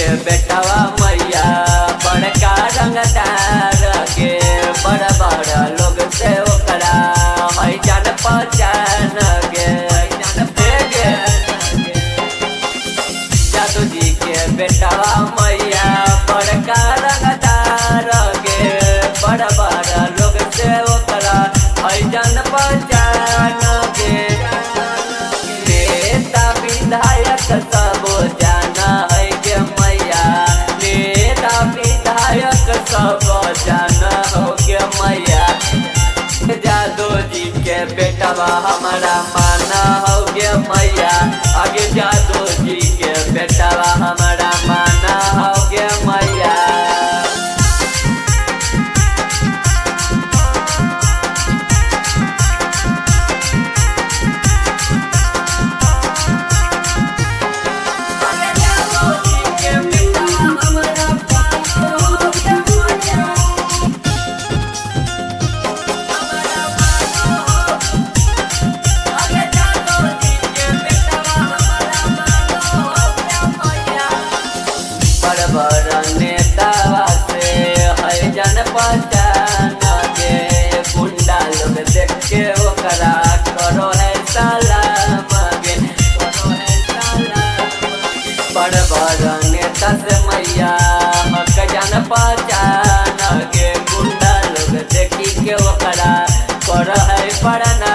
के बेटवा मैया बड़का रंगदार के, बड़ बड़ लोग से ओकरा है जान पहचान गे। जादू जी के बेटवा मैया बड़का रंगदार के, बड़ बड़ लोग से ओकरा है जान पहचान गे। नेता विधायक सब जाना है गे मैया, नेता विधायक सब जाना हो गे मैया। जादू जी के बेटवा हमारा माना हो गे मैया, आगे जादू जी के बेटवा हमारा माना हो गे मैया। बड़ बड़ नेतावा से है जान पहचान के, गुंडा लोग देख के ओकरा करो है सलाम गे, करो है सलाम। बड़ बड़ नेता से मैया हक जान पहचान के, गुंडा लोग देखी के ओकरा करो है प्रणाम।